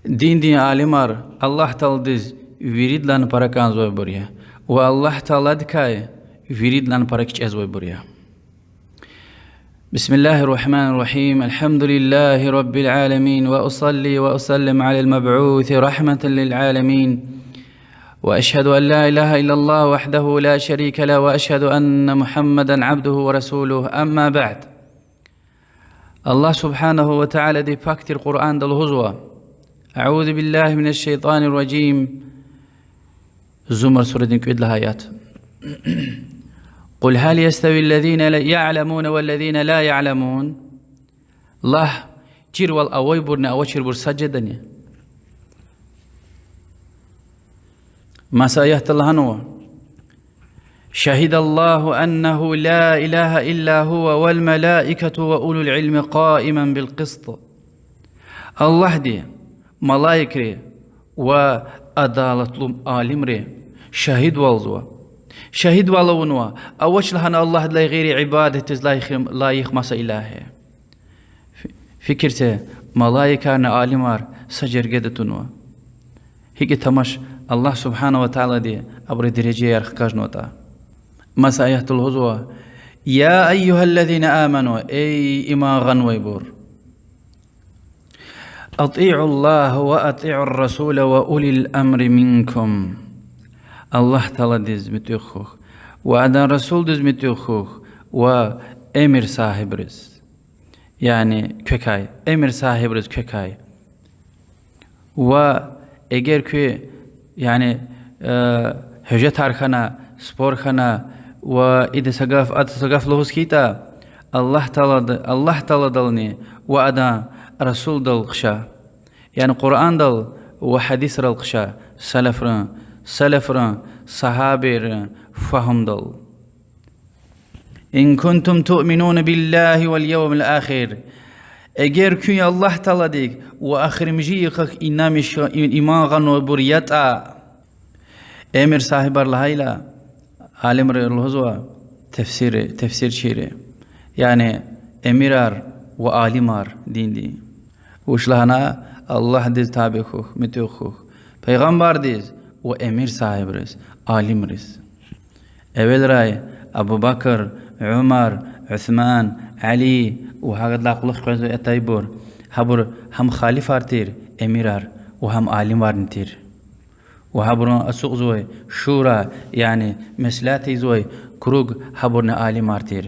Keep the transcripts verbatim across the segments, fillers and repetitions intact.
Диндин алимар Аллагь Тааладиз виридалай пара кӀанзавайбур я ва Аллагь Тааладикай виридалай пара кичӀезвайбур я. بسم الله الرحمن الرحيم. الحمد لله رب العالمين، وأصلي وأسلم على المبعوث رحمة للعالمين، وأشهد أن لا إله إلا الله وحده لا شريك له، وأشهد أن محمدا عبده ورسوله. أما بعد. Аллагь سبحانه وتعالىди пак тир Къуръанда лугьузва: أعوذ بالله من الشيطان الرجيم. Зумар сурадин кӀуьд лагьай аят. قل هل يستوي الذين يعلمون والذين لا يعلمون؟ Лагь, чирвал авайбурни авачирбур сад жедани? Маса аятда лагьанва: شهد الله أنه لا إله إلا هو والملائكة وأولو العلم قائما بالقسط. Аллагьди, малаикри ва адалатлу алимри шагьидвалзава. Шагьидвал авунва, авач лагьана Аллагьдилай гъейри ибадатдиз лайих, лайих маса илагь. Фи-, фикир це, малаикарни алимар са жергеда тунва. ГьикӀ тамаш, Аллагь سبحانه وتعالىди абурун дережаяр хкажнаватӀа. Маса аятда лугьузва: يا أيها الذين آمنوا, эй иман гъанвайбур! أطيعوا الله وأطيعوا الرسول وأولي الأمر منكم. Аллагь Тааладиз муьтӀуьгъ хьухь ва Адан Расулдиз муьтӀуьгъ хьухь ва эмир сагьибриз, яни квекай, эмир сагьибриз квекай. Ва эгер куь, яни, э, гьуьжетар хьана, спор хьана ва ида са гаф, ада са гаф лугьуз хьайитӀа, Аллагь Таалади-, Аллагь Тааладални ва Адан Расулдал хъша. Яни Къуръандал ва гьадисрал хъша, салафрин, салафрин, сагьабайрин фагьумдал. إن كنتم تؤمنون بالله واليوم الآخر, эгер куьн Аллагь Тааладик ва ахиримжи йикъак инанмиш, иман гъанвайбур ятӀа, эмир сагьибар лагьайла, алимри лугьузва, тефсир, тефсирчийри, яни эмирар ва алимар диндин. Вуч лагьана? Аллагьдиз табий хьухь, муьтӀуьгъ хьухь, пайгъамбардиз ва эмир сагьибриз, алимриз. Эвелрай Абу Бакр, Умар, Усман, Али ва гьакӀ лагьай кьулухъ къвезвай атайбур, гьабур гьам халифар тир, эмирар, ва гьам алимарни тир. Ва гьабурун ацукьзавай шура, яни меслят ийизвай круг, гьабурни алимар тир.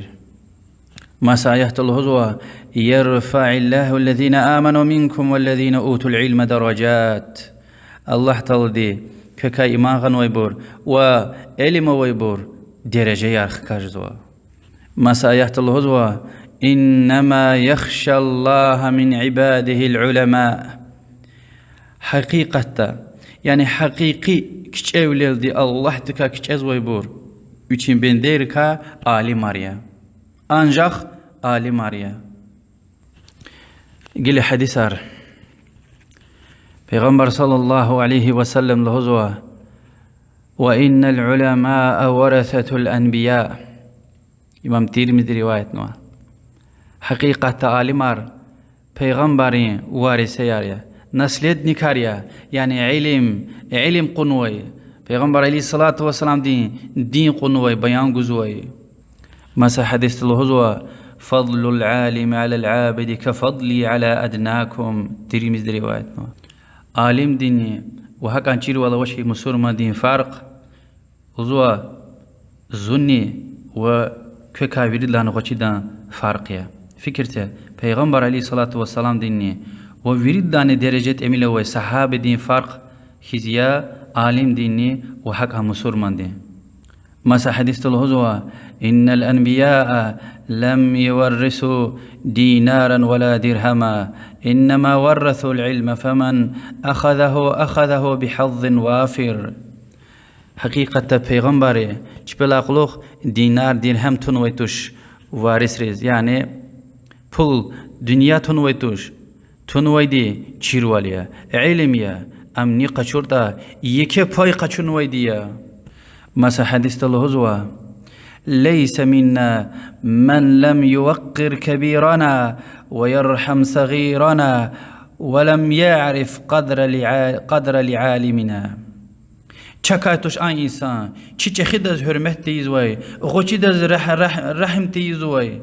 Маса аятда лугьузва: يرفع الله الذين آمنوا منكم والذين أوتوا العلم درجات. Аллагь Таалади квекай иман гъанвайбур ва илим авайбур дережаяр хкажзава. Маса аятда лугьузва: إنما يخشى الله من عباده العلماء. Гьакъикъатда, яни гьакъикъи кичӀевилелди Аллагьдикай кичӀезвайбур вичин бендейрикай алимар я. Анжах алимар я. Гила гьадисар. Пайгъамбар صلى الله عليه وسلم лугьузва: وإن العلماء ورثة الأنبياء. Имам Тирмизиди риваятнава. Гьакъикъатда алимар пайгъамбаррин варисаяр я, наследникар я, яни илим, илим кьунвай, Пайгъамбар عليه الصلاة والسلامдин дин кьунвай, баян гузвай. Маса гьадисда лугьузва: فضل العالم على العابد كفضلي على أدناكم. Тирмизиди риваятнава. Алимдинни ва гьакӀан чирвал авачир мусурмандин фаркь, лугьузва, зунни ва квекай виридалай гъвечӀидан фаркь я. Фикир це, Пайгъамбар عليه الصلاة والسلامдинни ва виридалай дережа тӀимил авай сагьабидин фаркь хьиз я алимдинни ва гьакӀан мусурмандин. Маса гьадисда лугьузва: إن الأنبياء لم يورثوا دينارا ولا درهما، إنما ورثوا العلم، فمن أخذه أخذه بحظ وافر. Гьакъикъатда пайгъамбарри чпелай кьулухъ динар, диргьам тунвай туш варисриз, яни пул, дуьнья тунвай туш. Тунвайди чирвал я, илим я, амни къачуртӀа, еке пай къачунвайди я. Маса гьадисда лугьузва: ليس منا من لم يوقر كبيرنا ويرحم صغيرنا ولم يعرف قدر لع-، قدر لعالمنا. Чакай туш а инсан, чи чӀехидаз гьуьрмет тийизвай, гъвечӀидаз регь-, регь-, регьим тийизвай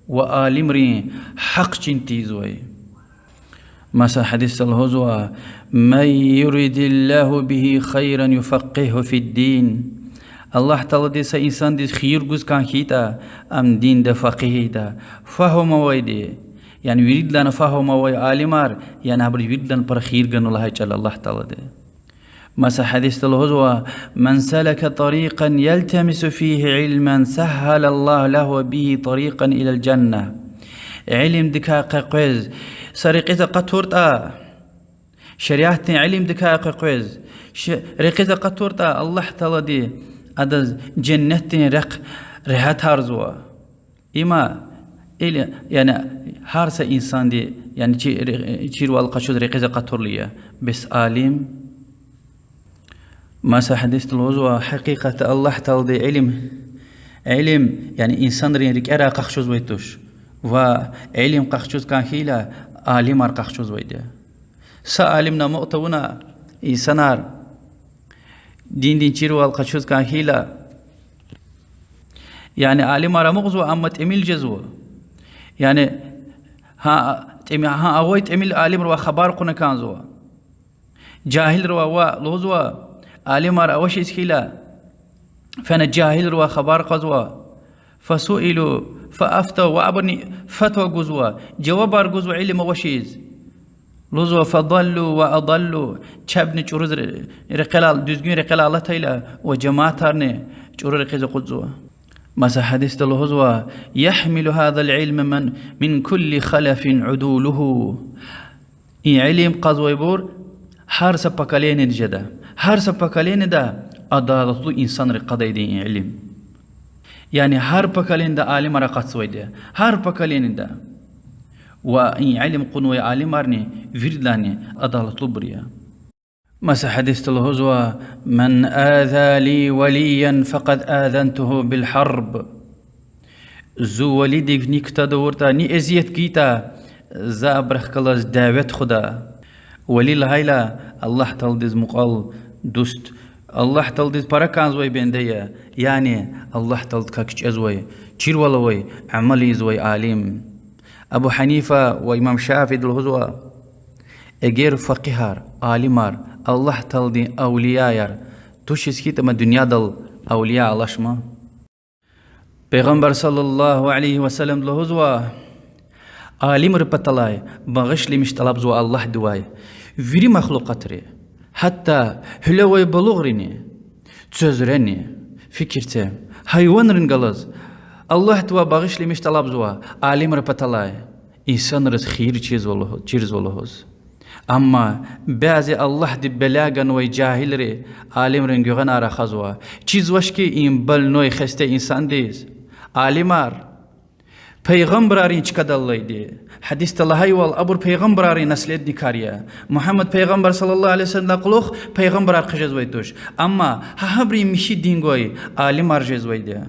ва алимрин гьахъ чин тийизвай. Маса гьадисда лугьузва: من يرد الله به خيرا يفقهه في الدين. Аллагь Таалади са инсандиз хийир гуз кӀан хьайитӀа, ам динда факъигь ийида, фагьум авайди. Яни виридалайни фагьум авай алимар, яни абуруз виридалайни пара хийир гана лагьай чӀал Аллагь Таалади. Маса гьадисда лугьузва: من سلك طريقا يلتمس فيه علما سهل الله له به طريقا إلى الجنة. Илимдикай къекъвез са рекьиз акъатуртӀа, шариатдин илимдикай къекъвез, ш-, рекьиз акъатуртӀа, Аллагь Таалади адаз женнетдин рехъ регьятарзава. Има, или, яни, гьар са инсанди, яни, чи-, ре-, чирвал къачуз рекьиз акъатурла я, бес алим. Маса гьадисда лугьузва: гьакъикъатда Аллагь Таалади илим, илим, яни инсанрин рикӀерай къахчузвай туш. Ва илим къахчуз кӀан хьайила, алимар къахчузвайди я. Са алимни амукь тавуна, инсанар диндин чирвал къачуз кӀан хьайила, яни алимар амукьзава, амма тӀимил жезва. Яни гьа, тӀими-, гьа авай тӀимил алимривай хабар кьуна кӀанзава. Жагьилривай ва лугьузва, алимар авачиз хьайила, фена жагьилривай хабар кьазва. فسئلوا فأفتوا, ва абурни фатва гузва, жавабар гузва илим авачиз. Лугьузва: فضلوا وأضلوا, чебни чӀуруз ре-, рекьелай, дуьзгуьн рекьелай алатайла, ва жамаатарни чӀуру рекьиз акъудзава. Маса гьадисда лугьузва: يحمل هذا العلم من، من كل خلف عدوله. И илим кьазвайбур гьар са поколениеда жеда. Гьар са поколениеда адалатлу инсанри кьадайди я и илим. Яни гьар поколениеда алимар акъатзавайди я. Гьар поколениеда. Ва и илим кьунвай алимарни виридалайни адалатлубур я. Маса гьадисда лугьузва: من آذى لي وليا فقد آذنته بالحرب. Зи валидик ни кутада авуртӀа, ни эзият гайитӀа, за абурухъ галаз дяве тухуда. Вали лагьайла, Аллагь Тааладиз мукьвал дуст, Аллагь Тааладиз пара кӀанзавай бенде я, яни Аллагь Тааладикай кичӀезвай, чирвал авай, амал ийизвай алим. Абу Гьанифа ва имам ШафиӀиди лугьузва: эгер факъигьар, алимар Аллагь Тааладин авлияяр тушиз хьайитӀа, ам дуьньядал авлия алачмир. Пайгъамбар صلى الله عليه وسلمди лугьузва: алимрин паталай багъишламиш тӀалабзава Аллагьдивай вири махлукъатри, гьатта гьуьлевай балугърини, цуьзрени, фикир це, гьайванрин галаз Аллагьдивай багъишламиш тӀалабзава алимрин паталай, инсанриз хийир чирзава лугьу-, чирзава лугьуз. Амма бязи Аллагьди бела ганвай жагьилри алимрин гуьгъуьнай рахазва. Чизвач хьи, им больной, хесте инсандиз алимар пайгъамбаррин чкадал алайди. Гьадисда лагьайвал, абур пайгъамбаррин наследникар я. Мугьаммад пайгъамбар صلى الله عليه وسلمдилай кьулухъ пайгъамбарар хъжезвай туш. Амма гьа гьабурун михьи дин гвай алимар жезвайди я.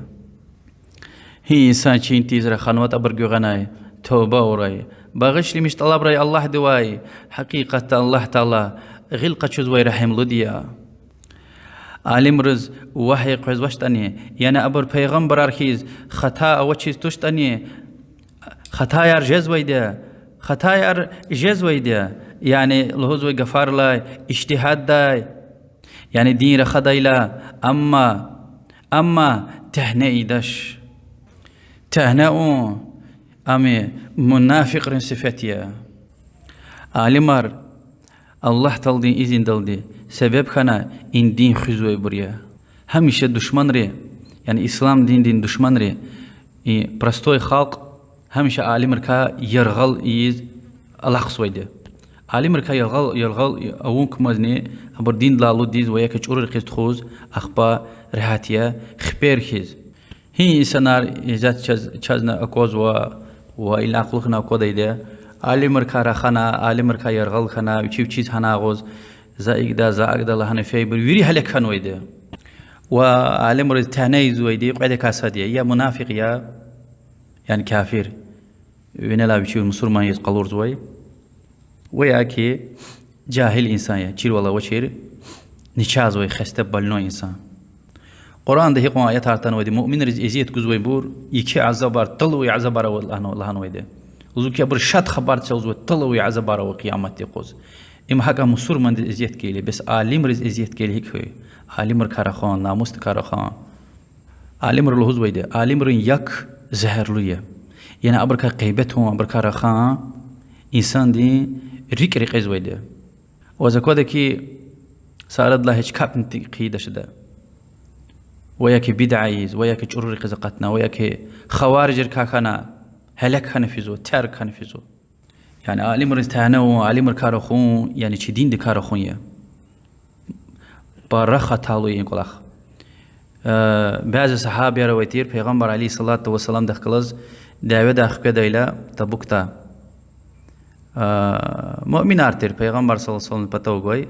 Гьи инсан чин тийиз раханватӀа абурун гуьгъуьнай, тавба авурай, багъишламиш тӀалабрай Аллагьдивай, гьакъикъатда Аллагь Таала гъил къачузвай регьимлуди я. Алимриз вагьй къвезвачтӀани, яни абур пайгъамбарар хьиз хата авачиз туштӀани, хатаяр жезвайди я, хатаяр жезвайди я, яни лугьузвай гафарилай, ижтигьаддай, яни дин рахадайла, амма, амма тегьне ийидач. Тегьне авун, ам мунафикьрин сифет я. Алимар Аллагь Тааладин изиндалди себеб хьана и дин хуьзвайбур я. Гьамиша душманри, яни ислам диндин душманри, и простой халкь гьамиша алимрикай яргъал ийиз алахъзавайди я. Алимрикай яргъал, яргъал авун кумазни, абур диндилай алудиз ва я чӀуру рекьиз тухуз, ахпа регьят я, хипер хьиз. Гьи инсанар исятда чаз, чазни аквазва ва ил акьулухъни аквадайди я, алимрикай рахана, алимрикай яргъал хьана, вичи вичиз гьана агъуз, за икӀ да, за акӀ да лагьана фейибур вири гьалак хьанвайди я. Ва алимриз тегьне ийизвайди кьведакай сад я: я мунафикь я, яни кафир, винелай вичи мусурман яз къалурзавай. Ва яки жагьил инсан я, чирвал авачир, начагъзавай, хесте, больной инсан. Къуръанда гьикьван аятар атанвайди, муъминриз эзият гузвайбур еке азабар, талуй азабар ава лагьан-, лагьанвайди. Лугьузва хьи, абур шад хабар це лугьузва, талуй азабар ава къияматдин юкъуз. Им гьакӀа мусурмандиз эзият гайила, бес алимриз эзият гайила гьикӀ хьуй? Алимрикай рахун, намусдикай рахун. Алимри лугьузвайди, алимрин як зегьерлу я. Яни абурукай гъибет авун, абурукай рахун инсандин рикӀ рекьизвайди. Ваз аквада хьи, са арадилай гьич капӀни хъийидач ада. Ва яки бидъа ийиз, ва яки чӀуру рекьиз акъатна, ва яки хаварижрикай хьана, гьелек хьана физва, терг хьана физва. Яни алимриз тӀана авун, алимрикай рахун, яни чи диндикай рахун я. Пара хаталу я и кӀвалах. Э, бязи сагьабияр авай тир, Пайгъамбар عليه الصلاة والسلامдихъ галаз дяведай хкведайла Табукда. Э, муъминар тир, Пайгъамбар صلى الله عليه وسلم патав гвай.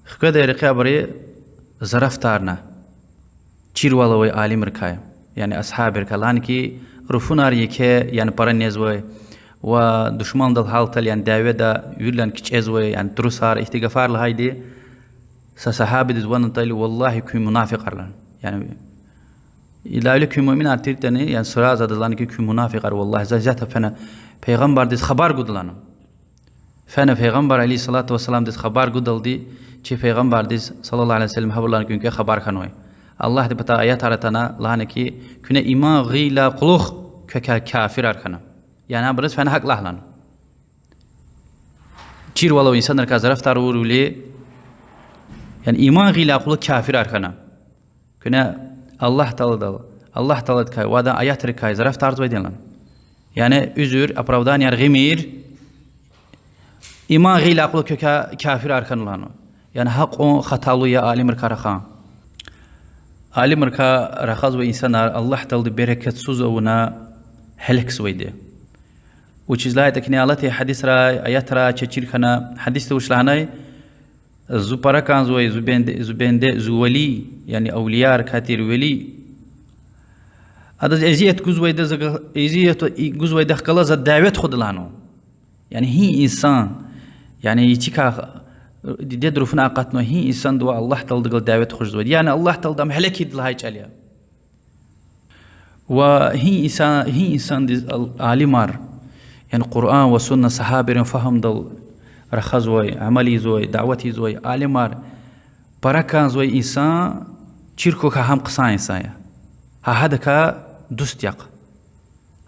Хкведай рекье абуру зарафатарна чирвал авай алимрикай, яни асгьабрикай, лагьана хьи, руфунар еке, яни пара незвай, ва душмандал гьалтал, яни дяведа вирилан кичӀезвай, яни трусар, ихьтин гафар лагьайди, са сагьабидиз ван атайла, валлагьи, куьн мунафикьар лагьана. Яни идалайла куьн муъминар тиртӀани, яни сразу адаз лагьана хьи, куьн мунафикьар, валлагьи, за исятда фена Пайгъамбардиз хабар гуда лагьана. Фена Пайгъамбар عليه الصلاة والسلامдиз хабар гудалди, чи Пайгъамбардиз صلى الله عليه وسلم гьабур лагьана куьн квехъ хабар хьанвай. Аллагьди патай аятар атана, лагьана хьи, куьне иман гъайидалай кьулухъ квекай кафирар хьана. Яни абуруз фена гьакӀ лагь лагьана. Чирвал авай инсанрикай зарафатар авурвиляй, яни иман гъайидалай кьулухъ кафирар хьана. Куьне Аллагь Тааладал, Аллагь Тааладикай ва адан аятрикай зарафатарзавайди я лагьана. Яни уьзуьр, оправданияр гъимир, иман гъайидалай кьулухъ квекай кафирар хьана лагьана. Яни гьакьван хаталу я алимрикай рахун. Алимрикай рахазвай инсанар Аллагь Таалади берекатсуз авуна гьелекзавайди. Вучиз лагьайтӀа куьне алатай гьадисрай, аятрай чаз чир хьана, гьадисда вуч лагьанай, зи пара кӀанзавай, зи бенде, зи бенде, зи вели, яни авлиярикай тир вели, адаз эзият гузвайда, за га-, эзият гузвайдахъ галаз за дяве тухуда лагьана. Яни гьи инсан, яни ицикай дидед руфуна акъатнавай гьи инсандивай Аллагь Тааладихъ галаз дяве тухуз жезвайди, яни Аллагь Таалади ам гьелекида лагьай чӀал я. Ва гьи инсан, гьи инсандиз ал-, алимар, яни Къуръан ва сунна, сагьабийрин фагьумдал рахазвай, амал ийизвай, даъват ийизвай алимар пара кӀанзавай инсан, чир хьухь, гьам хъсан инсан я. Гьа гьадакай дуст яхъ.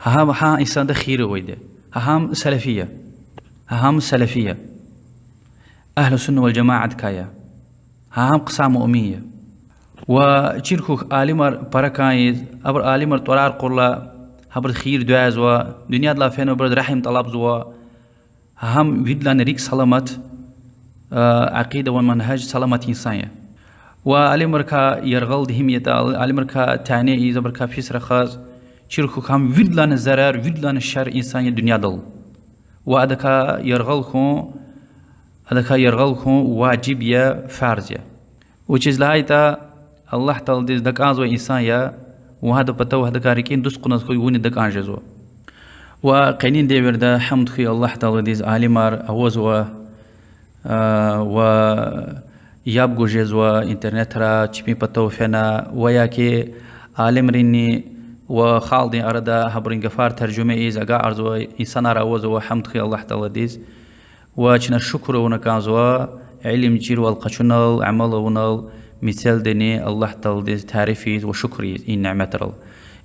Гьа гьам, гьа инсанда хийир авайди. Гьа гьам салафи я. Гьа гьам салафи я. أهل السنة والجماعةдикай я. Гьа гьам хъсан муъмин я. Ва чир хьухь, алимар пара кӀан ийиз, абур алимар тӀварар кьурла, гьабуруз хийир-дуьа ийизва, дуьньядилай фенвайбуруз регьим тӀалабзава, гьа гьам виридалайни рикӀ саламат, акъида ва мангьаж саламат инсан я. Ва алимрикай яргъалди гьим ятӀа, ал-, алимрикай тӀана ийиз, абурукай пис рахаз, чир хьухь, гьам виридалайни зарар, виридалайни шар инсан я дуьньядал. Ва адакай яргъал хьун, адакай яргъал хьун важиб я, фарз я. Вучиз лагьайтӀа Аллагь Тааладиз такӀанзавай инсан я, ва гьадан патав гьадакай рикӀин дуст кьуназ хьуй вунни такӀан жезва. Ва къенин девирда, гьамд хьуй Аллагь Тааладиз, алимар авазва, а, ва яб гуз жезва интернетра чпин патав фена, ва яки алимринни ва халкьдин арада гьабурун гафар таржума ийиз агакьарзавай инсанар авазва, гьамд хьуй Аллагь Тааладиз. Ва чна шукур авуна кӀанзава, илим чирвал къачунал, амал авунал, мецелдини Аллагь Тааладиз тариф ийиз ва шукур ийиз и няметрал.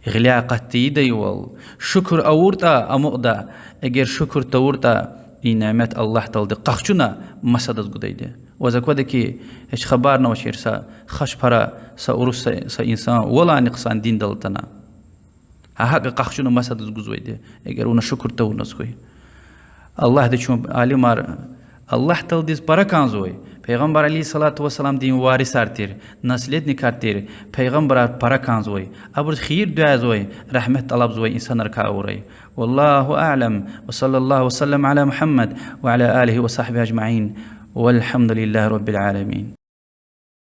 Гъиляй къат тийидайвал, шукур авуртӀа, амукьда, эгер шукур тавуртӀа, и нямет Аллагь Таалади къахчуна масадаз гудайди. Ваз аквада хьи, гьич хабарни авачир са хашпара, са урус, са, са инсан валайни хъсан диндал атана. Гьа гьакӀа къахчуна масадаз гузвайди, эгер вуна шукур тавуназ хьуй. Аллагьди чун алимар Аллагь Тааладиз пара кӀанзавай, Пайгъамбар عليه الصلاة والسلامдин варисар тир, наследникар тир, пайгъамбарар пара кӀанзавай, абуруз хийир-дуьа ийизвай, рагьмет тӀалабзавай инсанрикай авурай. والله أعلم، وصلى الله وسلم على محمد وعلى آله وصحبه أجمعين، والحمد لله رب العالمين.